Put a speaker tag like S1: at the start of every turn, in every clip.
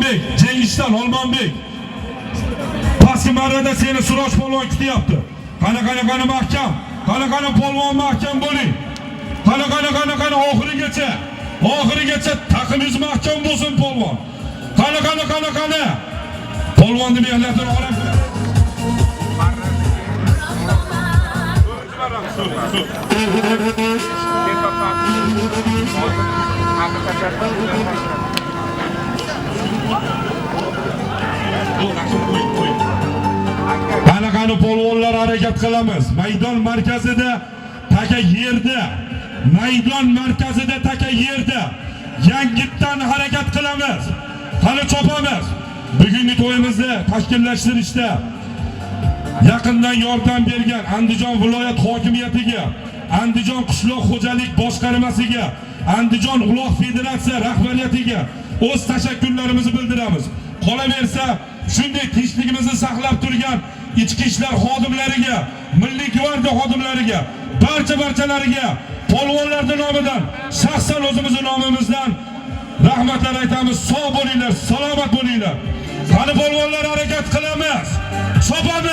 S1: Olmonbek, Jengishdan Olmonbek. Pastki marrada seni Suroj polvon kutyapti. Qani, qani, qani mahkam. Qani, qani polvon, mahkam bo'ling. Qani, qani, qani, qani oxirigacha. Oxirigacha taqimingiz mahkam bo'lsin, polvon. Qani, qani, qani, qani. Polvonni mehnatini olamiz. Qani, qani polvonlar, harakat qilamiz. Maydon markazida taka yerda. Maydon markazida taka yerda. Yangitdan harakat qilamiz. Qani chopamiz. Bugungi to'yimizni tashkillashtirishda yaqindan yordam bergan Andijon viloyat hokimiyatiga, Andijon qishloq xo'jalik boshqarmasiga, Andijon uloq federatsiya rahbariyatiga o'z tashakkurlarimizni bildiramiz. Qolaversa, shunday tinchligimizni saqlab turgan ichki ishlar xodimlariga, Milliy gvardiya xodimlariga, barcha barchalariga polvonlarning nomidan, shaxsan o'zimizni nomimizdan rahmatlar aytamiz. Sog' bo'linglar, salomat bo'linglar. Qani polvonlar, harakat qilamiz. Chopamiz.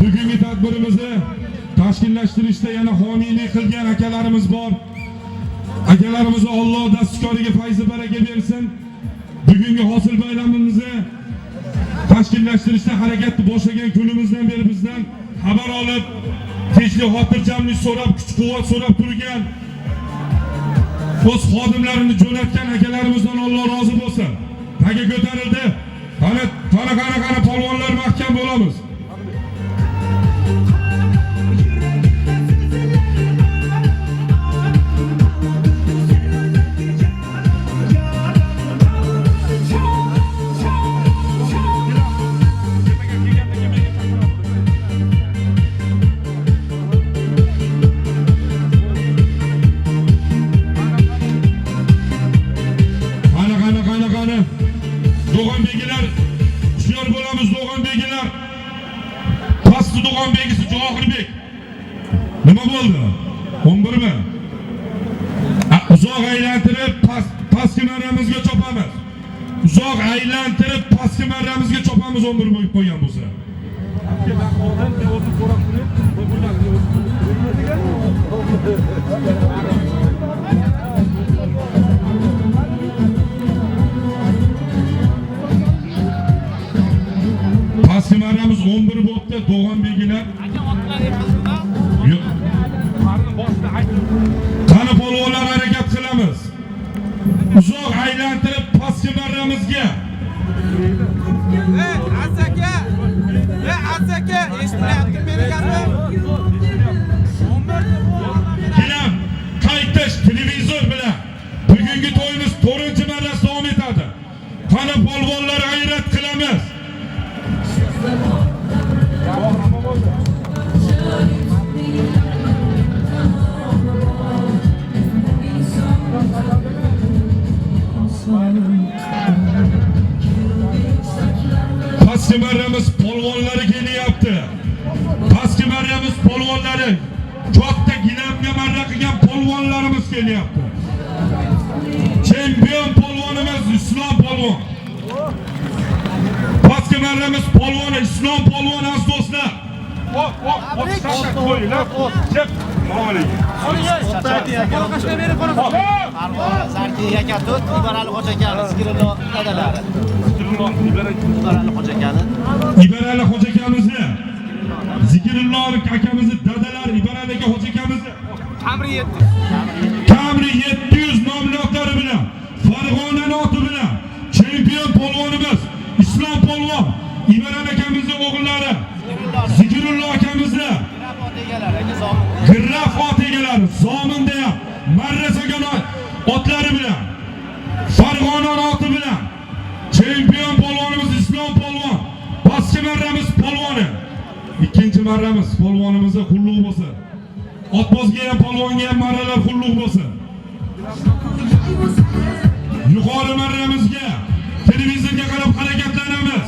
S1: Bugungi tadbirimizni tashkillashtirishda yana homiylik qilgan akalarimiz bor. Akalarimizni Alloh dastkoriga fayzi baraka bersin. Bugungi hosil bayramimizni tashkillashtirishda harakatni boshlagan kunimizdan beri bizdan xabar olib, tinchlik, xotirjamlik so'rab, kuch-quvvat so'rab turgan, o'z xodimlarini jo'natgan akalarimizdan Alloh rozi bo'lsin. Taka ko'tarildi. Qani, qani, qani, qani polvonlar, mahkam bo'lamiz. Qani, qani, qani, qani. Do'g'on begilar, hushyor bo'lamiz, Do'g'on begilar. Pastki Do'g'on begisi Javohirbek. Nima bo'ldi? 11 mi? Uzoq aylantirib pastki marramizga chopamiz. Uzoq aylantirib pastki marramizga chopamiz, 11 bo'lib qo'ygan bo'lsa. Pastki marramiz 11 bo'pti, Do'g'on begilar. Yo'q. Qani polvonlar, harakat qilamiz. Uzoq aylantirib pastki marramizga.
S2: Ey, Aziz aka! Ey, Aziz aka, eshitilyapti meni gapim? 11.
S1: Gilam qaytish televizor bilan bugungi to'yimiz 4-marrasi davom etadi. Qani polvonlar, g'ayrat qilamiz. Pastki marramiz polvonlari kelyapti. Pastki marramiz polvonlari, katta gilamga marra qilgan polvonlarimiz kelyapti. Chempion polvonimiz Islom polvon. Pastki marramiz polvoni Islom polvon, aziz do'stlar.
S3: Sarki aka tut, Ibarali Hoji akani, Zikrillo dadalari. Ibarali Hoji akani.
S1: Ibarali Hoji akamizni, Zikrillo akamizni dadalari Ibarali aka Hoji akamizni
S2: Camry 7.
S1: Camry 700 nomli otlari bilan, Farg'onani oti bilan chempion polvonimiz Islom polvon, Ibarali akamizni o'g'illari Zikrullo akamizni
S3: Graf ot egalari aka zomin.
S1: Graf ot egalari Zominda ham marra solgan otlari bilan, Farg'ona oti bilan chempion polvonimiz Islom polvon, pastki marramiz polvoni, ikkinchi marramiz polvonimizga qulluq bo'lsin. Otbozga ham, polvonga ham marralar qulluq bo'lsin. Yuqori marramizga televizorga qarab harakatlanamiz.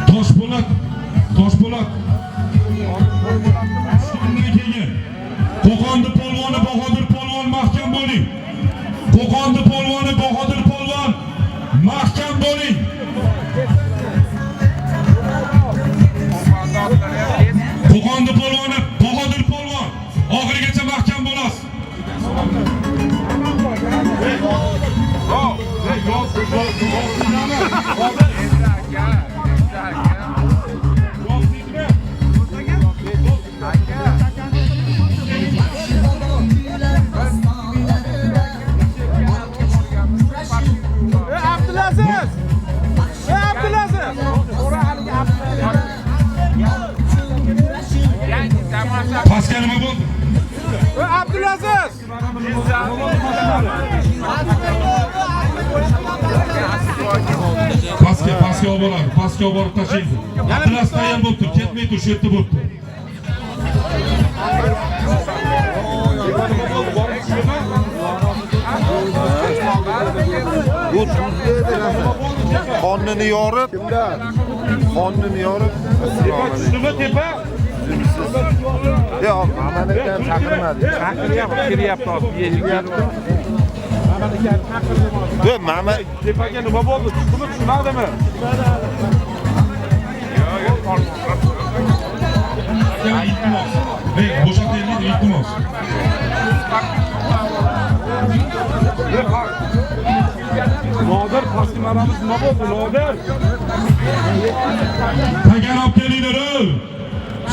S1: Toshpo'lat, Toshpo'lat. Shundan keyin Qo'qonni polvoni Bahodir polvon, mahkam bo'ling. Qo'qonni polvoni Bahodir polvon, mahkam bo'ling. Qo'qonni polvoni Bahodir polvon, oxirigacha mahkam bo'lasiz.
S2: Abdulaziz! Abdulaziz!
S1: Pastga nima bo'ldi?
S2: Abdulaziz!
S1: Pastga, pastga olib boradi, pastga olib borib tashlaydi. Abdulaziz tayyor bo'lib tur, ketmay tur, shu yerda bo'lib tur.
S4: Bu tuzli edi. Qornini yorib, qornini yorib.
S1: Tepa tushdimi, tepa?
S4: Yo'q, mamani ham chaqirmadi.
S2: Chaqiryapti, kiryapti hozir. Kelyapti.
S4: Yo'q, mama
S2: Tepaga nima bo'ldi? Tushdimi, tushmadimi?
S1: Akalar, iltimos. Ey, bo'shataylik, iltimos.
S2: Nodir, pastki marramiz nima bo'ldi? Nodir!
S1: Tagan olib kelinglar, ey.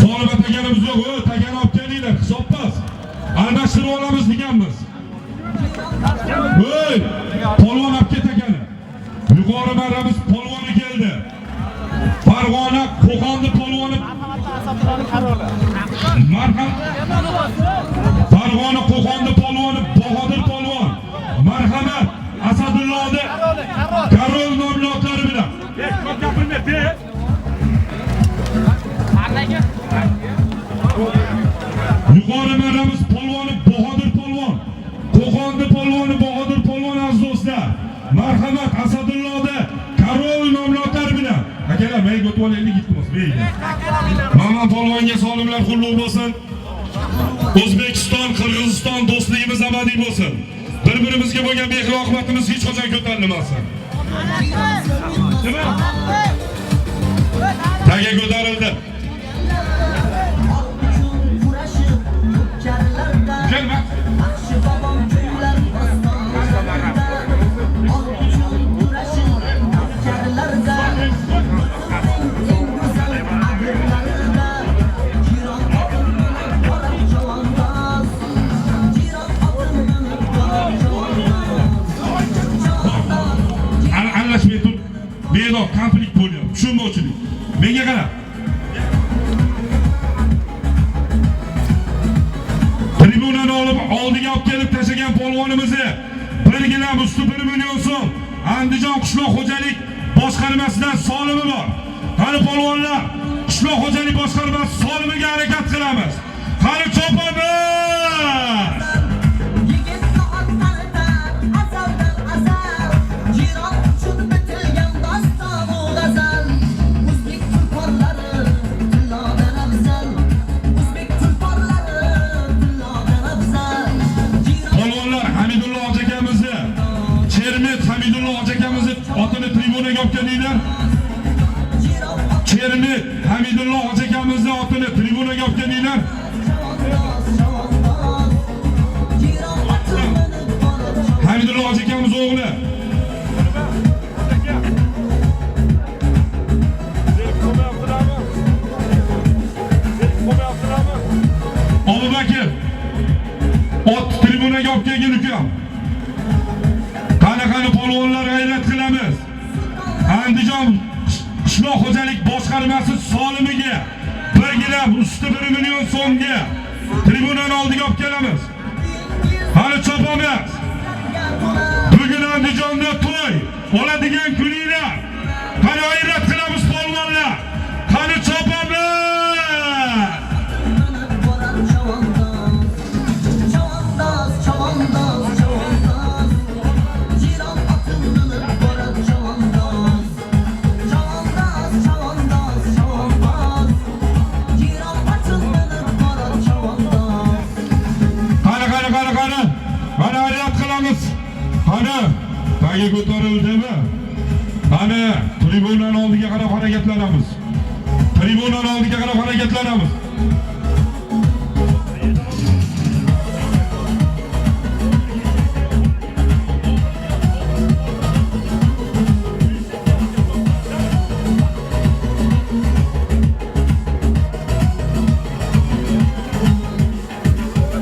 S1: Solima taganimiz yo'q, ey, tagan olib kelinglar, hisobpas. Almashtirib olamiz deganmiz. Ey, polvon olib ket takani. Yuqori marramiz polvoni keldi. Farg'ona Qo'qonni polvoni Marham. Farg'ona Qo'qonni polvoni Bahodir polvon. Marhamat, Asadullohni Karol nomli otlari bilan.
S2: Ey, ko'p gapirma, be!
S1: Yuqori marramiz polvoni Bahodir polvon. Qo'qonni polvoni Bahodir polvon, aziz do'stlar. Marhamat, Asadullohda Karol nomli otlari bilan. Akalar, mayga o'tib olaylik, iltimos, mayga. Maman polvonga solimlar qulluq bo'lsin. O'zbekiston, Qirg'iziston do'stligimiz abadiy bo'lsin. Bir-birimizga bo'lgan mehr-oqibatimiz hech qachon ko'tarilmasin. Nima? Taga ko'tarildi. Kelma. Aralashmay tur. Bedoq konflikt bo'lyapti. Tushunmovchilik. Menga qara. Tribunani olib oldiga olib kelib tashlagan polvonimizni bir gilam usti 1 million so'm Andijon qishloq xo'jalik boshqarmasidan solimi bor. Qani polvonlar, qishloq xo'jalik boshqarmasi solimiga harakat qilamiz. Qani chopamiz!
S5: Yigitni ot tanitar azaldan azal, Jiron uchun bitilgan doston u g'azal. O'zbek tulporlari tillodan afzal, O'zbek tulporlari tillodan afzal. Jiron
S1: Polvonlar Hamidullo hoji akamizni, Chermet Hamidullo hoji akamizni otini tribunaga olib kelinglar.
S5: Jiron ot
S1: Chermet Hamidullo hoji akamizni otini tribunaga olib kelinglar.
S5: chavandoz chavandoz, Jiron oti minib borib
S1: Hamidullo hoji akamiz o'g'li.
S2: Zerik qo'ymayaptilarmi? Zerik qo'ymayaptilarmi?
S1: Abu Bakr ot tribunaga Tribunaga olib kelgin ukam. Qani qani polvonlar, g'ayrat qilamiz. Andijon qishloq xo'jalik boshqarmasi solimiga bir gilam usti 1 million so'mga tribunani oldiga olib kelamiz. Qani chopamiz. Bugun Andijonda to'y oladigan kuninglar. Qani g'ayrat qilamiz polvonlar. Qani chopamiz.
S5: Borar chavandoz, chavandoz, chavandoz, chavandoz. Jirof otin minib borar chavandoz, chavandoz, chavandoz, chavandoz. Jirof otin minib borar chavandoz.
S1: Qani qani qani qani. Qani g'ayrat qilamiz. Qani tagi ko'tarildimi? Qani tribunani oldiga qarab harakatlanamiz. Tribunani oldiga qarab harakatlanamiz.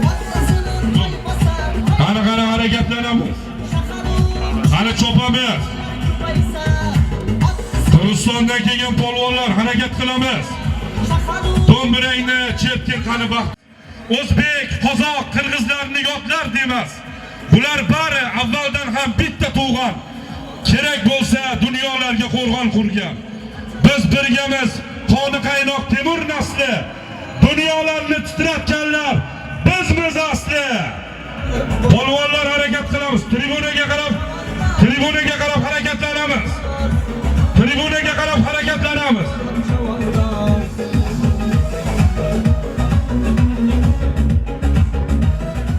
S5: Otlasini toy bosar,
S1: Qani qani harakatlanamiz.
S5: shaharun
S1: Qani chopamiz.
S5: ko'paysa. Otlasini
S1: Qirg'izistondan kelgan polvonlar, harakat qilamiz.
S5: shaharun
S1: Do'mbirangni chertgin qani baxt. O'zbek, qozoq, qirg'izlarni yotlar demas. Bular bari avvaldan ham bitta tug'an. Kerak bo'lsa dunyolarga qo'rg'on qurgan. Biz birgamiz, qoni qaynoq Temur nasli. Dunyolarni titratganlar bizmiz asli. Polvonlar, harakat qilamiz. Tribunaga qarab, tribunaga qarab harakatlanamiz. Tribunaga qarab harakatlanamiz.
S5: Chavandoz.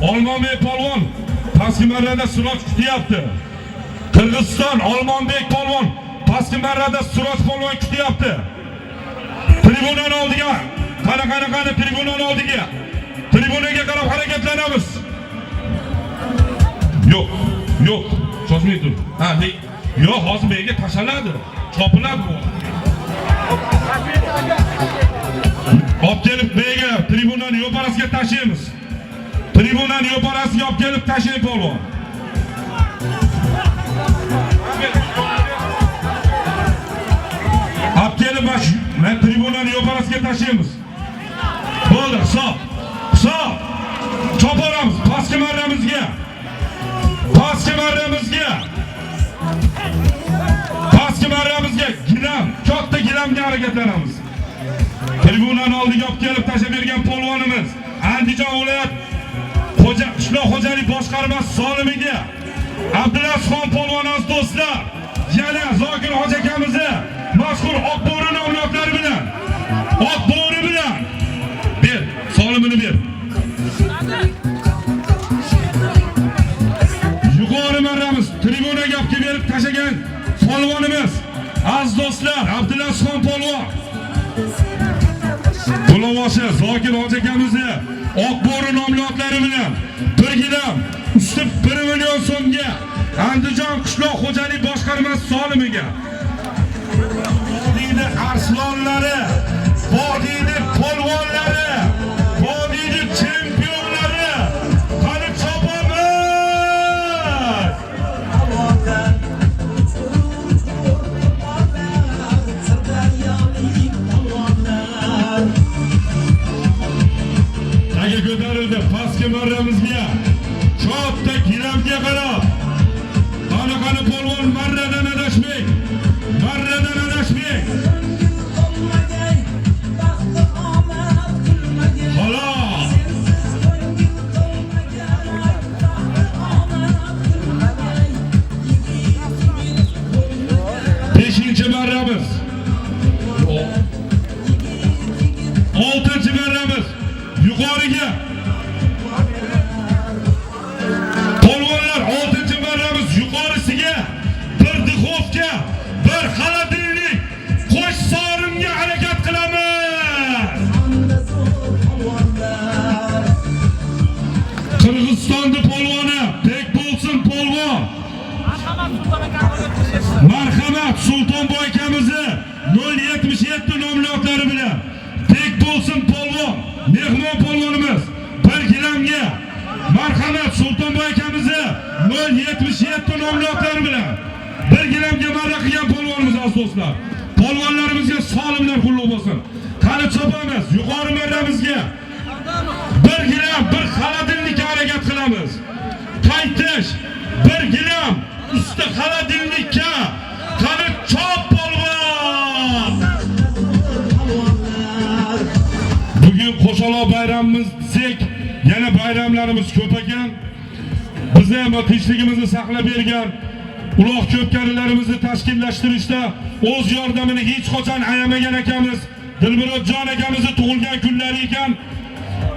S1: Olmonbek polvon pastki marrada Siroj kutyapti. Qirg'iziston Olmonbek polvon pastki marrada Siroj polvon kutyapti. Tribunani oldiga. Qani qani qani tribunani oldiga. Tribunaga qarab harakatlanamiz. Yo'q, yo'q, shoshmay tur. Ha, yo'q, hozir bu yerga tashaladi. Chopiladi bu. Olib kelib bu yerga tribunani yo'parasiga tashlaymiz. Tribunani yo'parasiga olib kelib tashlang polvon. Olib kelib mana shu mana tribunani yo'parasiga tashlaymiz. Bo'ldi, hisob. Hisob. Chopaveramiz pastki marramizga. Pastki marramizga. Pastki marramizga gilam, katta gilamga harakatlanamiz. Tribunani oldiga olib kelib tashlab bergan polvonimiz Andijon viloyat xo'ja qishloq xo'jalik boshqarmasi solimiga Abdulazizxon polvon, aziz do'stlar, yana Zokir hoji akamizni mashhur Oqbo'ri nomli otlari bilan, Oqbo'ri bilan ber, solimini ber. Yuqori marramiz tribunaga olib kelib berib tashlagan polvonimiz, aziz do'stlar, Abdulazizxon polvon. Bulovoshi Zokir hoji akamizni Oqbo'ri nomli otlari bilan bir gilam usti 1 million so'mga Andijon qishloq xo'jalik boshqarmasi solimiga. Vodiyni arslonlari, vodiyni polvonlari, vodiyni chempionlari, qani chopamiz! Taga ko'tarildi pastki marramizga. Katta gilamga qarab. Qani qani polvon, marradan adashmang. Marradan adashmang. Halol. Beshinchi marramiz. Oltinchi marramiz. Yuqoriga. Polvonlar, oltinchi marramiz yuqorisiga bir duxovka, bir холодильник, qo'sh sorimga harakat qilamiz. Qirg'izistonni polvoni Bek bo'lsin polvon. Marhamat Sultonboy akamizni 077 nomli otlari bilan Bek bo'lsin polvon, mehmon polvonimiz bir gilamga. Marhamat Sultonboy. 0.77 nomli otlar bilan bir gilamga marra qilgan polvonimiz, aziz do'stlar. Polvonlarimizga solimlar qulluq bo'lsin. Qani chopamiz yuqori marramizga. Bir gilam bir xaladinlikka harakat qilamiz. Qaytish bir gilam usti xaladinlikka. Qani chop polvon. Bugun Qo'shaloq bayramimiz desek, yana bayramlarimiz ko'p ekan. Bizni ham tinchligimizni saqlab bergan uloq ko'pkarilarimizni tashkillashtirishda o'z yordamini hech qachon ayamagan akamiz Dilmurodjon akamizni tug'ilgan kunlari ekan.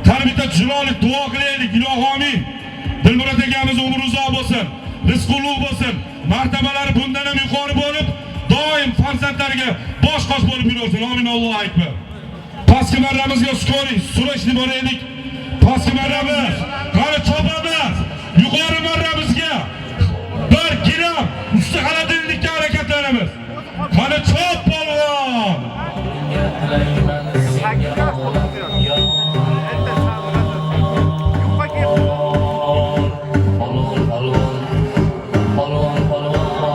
S1: Qani bitta chiroyli duo qilaylik, ilohi amin. Dilmurod akamiz umri uzoq bo'lsin, rizqi ulug' bo'lsin, martabalari bundan ham yuqori bo'lib, doim farzandlariga bosh qosh bo'lib yuraversin. Amin, Allohu akbar. Pastki marramizga skori surishni boraylik. Pastki marramiz, qani chopamiz. Yuqori marramizga bir gilam usti xaladinlikka harakatlanamiz. Qani chop polvon.
S6: Polvon, polvon, polvon, polvon,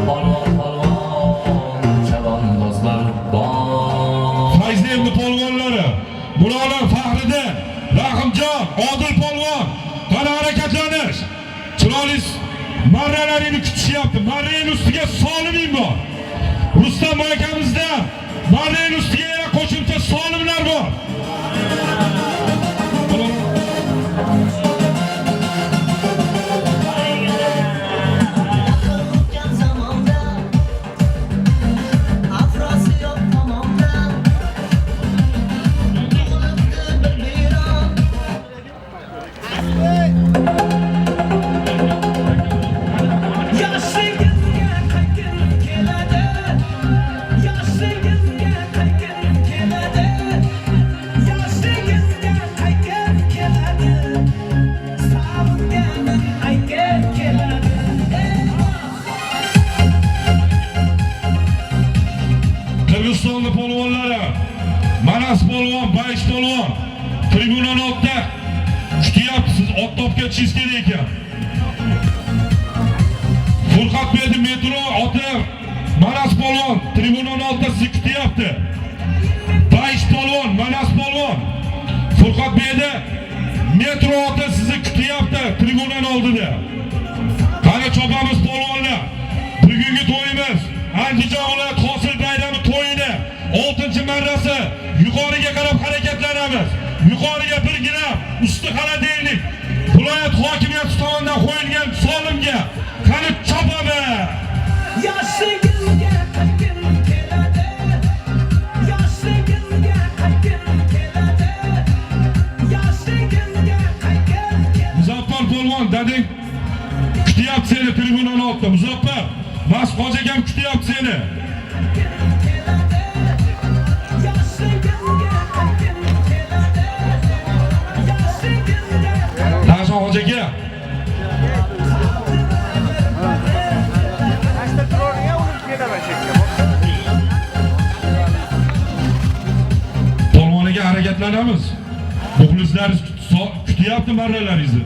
S6: polvon, polvon, chavandozlar bor.
S1: Fayzliyevni polvonlari, Murolim, Faxriddin, Rahimjon, Odil polvon, qani harakatlanish. Chiroyli marralaringni kutishyapti. Marraning ustiga soliming bor. Rustam akamizda marraning ustiga yana qo'shimcha solimlar bor.
S5: O'tgan zamonda Afrosiyob tomonda tug'ilibdi bir biyron. Yoshligimga qaytgim keladi, yoshligimga qaytgim keladi, yoshligimga qaytgim keladi, sog'inganim aytgim keladi.
S1: Qirg'izistonni polvonlari, Manas polvon, Bayish polvon tribunani oldida kutyapti. Siz ot topib ketishingiz kerak ekan. Furqatberdi metro oti Manas polvon tribunani oldida sizni kutyapti. Bayish polvon, Manas polvon, Furqatberdi metro oti sizni kutyapti tribunani oldida. Qani chopamiz polvonlar. Bugungi to'yimiz Andijon viloyat hosil bayrami to'yini 6-marrasi. Yuqoriga qarab harakatlanamiz. Yuqoriga bir gilam usti xaladinlik. Viloyat hokimiyati tomonidan qo'yilgan solimga qani chopamiz.
S5: Yoshligimga qaytgim keladi, yoshligimga qaytgim keladi, yoshligimga qaytgim keladi.
S1: Muzaffar polvon, dadang kutyapti seni tribunani oldida. Muzaffar, Mas hoji akam kutyapti seni.
S5: Keladi, yoshligimga qaytgim keladi, yoshligimga
S1: Davron hoji aka. Polvoniga harakatlanamiz. Muxlislaringiz kutyapti marralaringizni.